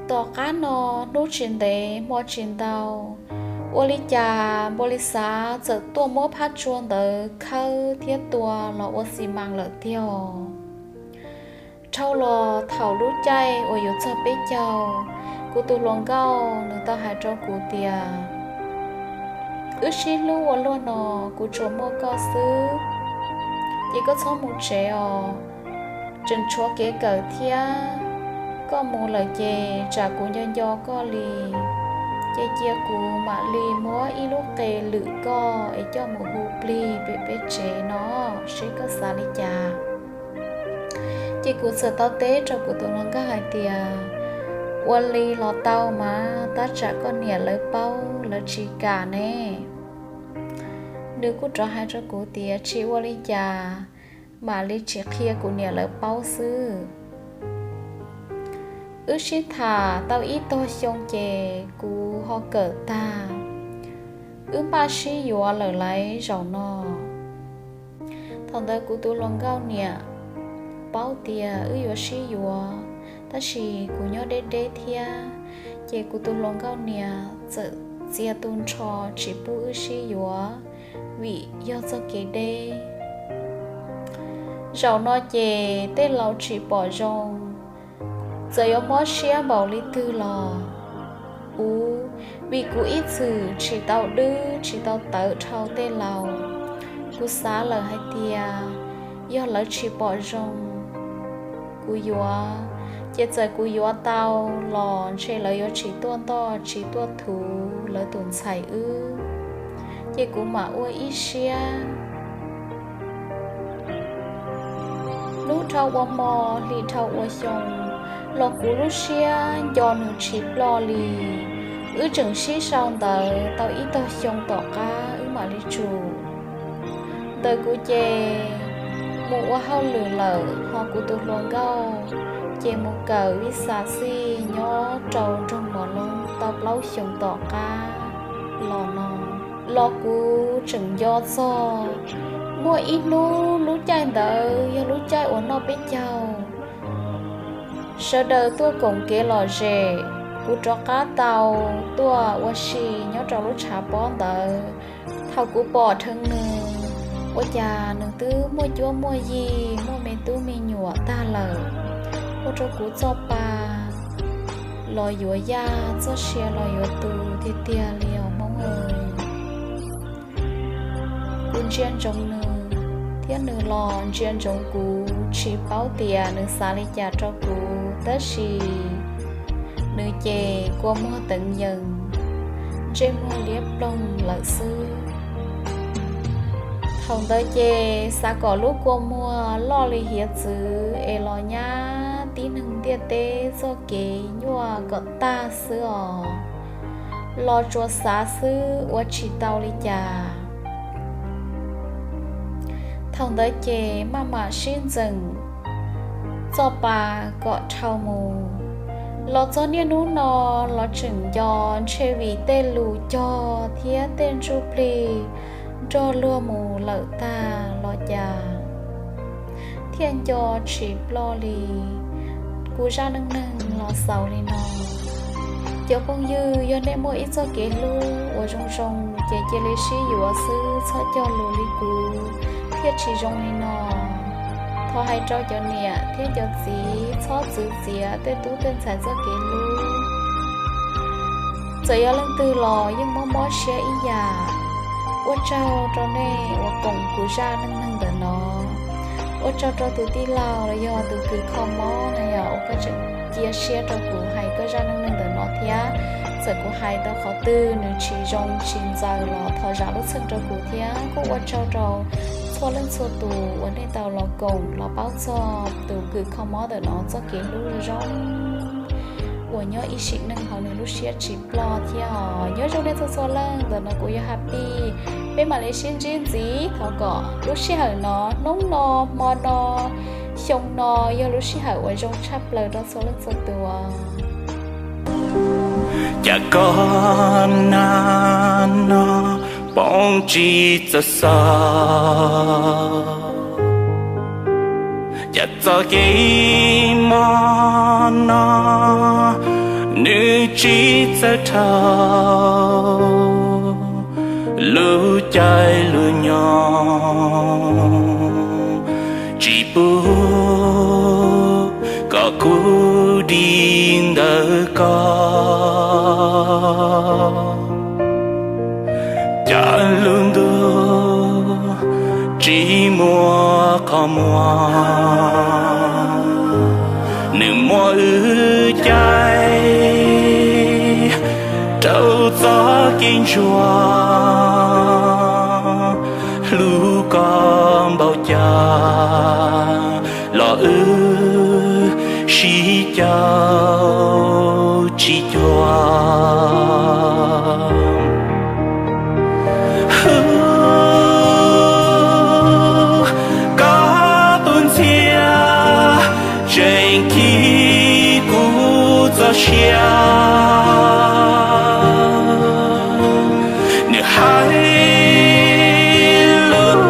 Tom qab no hnub tsis ntev hmo tsis ntau, ua li cas npau li xav txawm tuaj muab phab tsua ntawd khawb thiab tua los ua xi mas lawm tiag. Dhau los thaum lub caij uas yuav txog peb caug, kuv tus hluas nkauj nws tau hais rau kuv tias, wb sib hlub ua luaj no, kuv tsuas muaj koj xwb, ces koj txhob mus tsev os, tseem tshuav kev kawm thiab. Koj mus lawm ces tsam kuv nco nco koj li, ces cia kuv mam li muab ib lub qe lwm koj es coj mus hu plig pem peb tsev no, seb koj xav li cas. Ces kuv txawm tau teb rau kuv tus hluas nkauj hais tias, ua li los tau mas, tab tsam koj niam lawv paub lawv tsis kam ne. Nws kuj rov hais rau kuv tias tsis ua li cas, mam li tsis qhia kuv niam lawv paub xwb. Wb sib tham tau ib tog xyoo ces kuv ho kawm tag, wb npaj sib yuav lawm laiv zaum no. Thaum ntawd kuv tus hluas nkauj niam paub tias wb yuav sib yuav, tab sis kuv nyob deb deb thiab, ces kuv tus hluas nkauj niam txawm txia tu nrho tsis pub wb sib yuav, vim yog txoj kev deb. Zaum no ces tej laus tsis pom zoo, txawm yuav mob siab npaum li twg los, kuv, vim kuv ib txwm tsis tau dwb tsis tau tawv dhau tej laus, kuv xav lawm hais tias yog lawv tsis pom zoo kuv yuav, ces txawm kuv yuav tau los ntshe lawv yuav tsis tuaj ntoj tsis tuaj thuv lawv tus ntxhais wb, ces kuv mam ua ib siab. Hnub dhau ua hmo, hli dhau ua xyoo, los kuv lub siab nco nws tsis ploj li. Wb tseem sib sau ntawv tau ib tog xyoo tom qab wb mam li tsum. Ntawm kuv ces mus ua hauj lwm lawm, ho kuv tus hluas nkauj ces mus kawm vis xav xij nyob rau nroog Mos Loob tau plaub xyoo tom qab los no, los kuv tseem nco txog muaj ib hnub lub caij ntawd yog lub caij uas noj peb caug, sawv daws tuaj koom kev lom zem, kuv rov qab tau tuaj ua si nyob rau lub tshav pob ntawd. Thaum kuv pom dheev nws, ua cas nws twb muaj cuab muaj yig muaj me tub me nyuam tag lawm, ua rau kuv txoj pa los yuav yaj, txoj sia los yuav tu tiag tiag li os Hmoob. Kuv ntsia ntsoov nws, thiab nws los ntsia ntsoov kuv, tsis paub tias nws xav li cas rau kuv, tab sis nws ces kua muag teev yees, ntsej muag liab ploog lawm xwb. Thaum ntawd ces xav kom lub kua muag loj li hiav txwv es los nyab tib neeg ntiaj teb txoj kev nyuaj kom tag xwb os, los tsuas xav xwb ua tsis tau li cas. Thaum ntawd ces maj mam sib ntxeem txoj pa kom dhau mus. Los txog niaj hnub no los tseem nco, ntshe vim tej lus cog thiab tej ntsuj plig nrog luag mus lawm tag los cas, thiaj nco tsis ploj li. Kuv zaj neej neeg los xaus li no. Cov phooj ywg, yog nej muaj ib txoj kev hlub uas zoo zoo ces cia li sib yuav xwb, txhob cog lus li kuv thiaj tsis zoo li no. Thov hais rau cov niam thiab cov txiv txhob txwv txiav tej tub tej ntxhais txoj kev hlub. Txawm yog leej twg los yeej mob mob siab ib yam. Ua tsaug rau nej uas koom kuv zaj neej neeg ntawm no. Ua tsaug rau tus tij laug los yog tus kws kho mob no yog uas koj tseem cia siab rau kuv hais koj zaj neej neeg ntawm no thiab. Txawm kuv hais tau qhov twg nws tsis zoo tsis ntxaws los thov zam lub txim rau kuv thiab. Kuj ua tsaug rau txhua leej txhua tus uas nej tau los koom los paub txog tus kws kho mob ntawm no txoj kev hlub zoo uas nyob ib sim neej hauv nws lub siab tsis ploj thiab os. Nyob zoo nej txhua txhua leej, ntawm no kuv yog Happy. Peb mam li sib ntsib ntxiv, thov kom lub sij hawm no, hnub no, hmo no, xyoo no yog lub sij hawm uas zoo tshaj plaws rau txhua leej txhua tus. Cas koj nag no poob tsis txawj xav, cas txoj kev mob no Tsis txawj dhau lub caij lub nyoog, tsis pub kom kuv dim ntawm koj. Cas lub ntuj tsis muaj qhov muag, nws muab wb caij rau txoj kev ntsuag. Hlub koj npaum cas los wb sib caum tsis cuag. Koj tus ntxhias tseem khi kuv txoj sia. Nws hais lus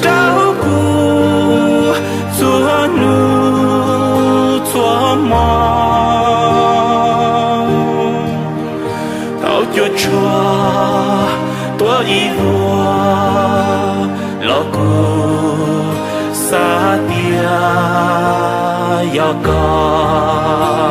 rau kuv txhua hnub txhua hmo. Tau cuam tshuam tuaj ib vuag los kuv xav tias yog koj.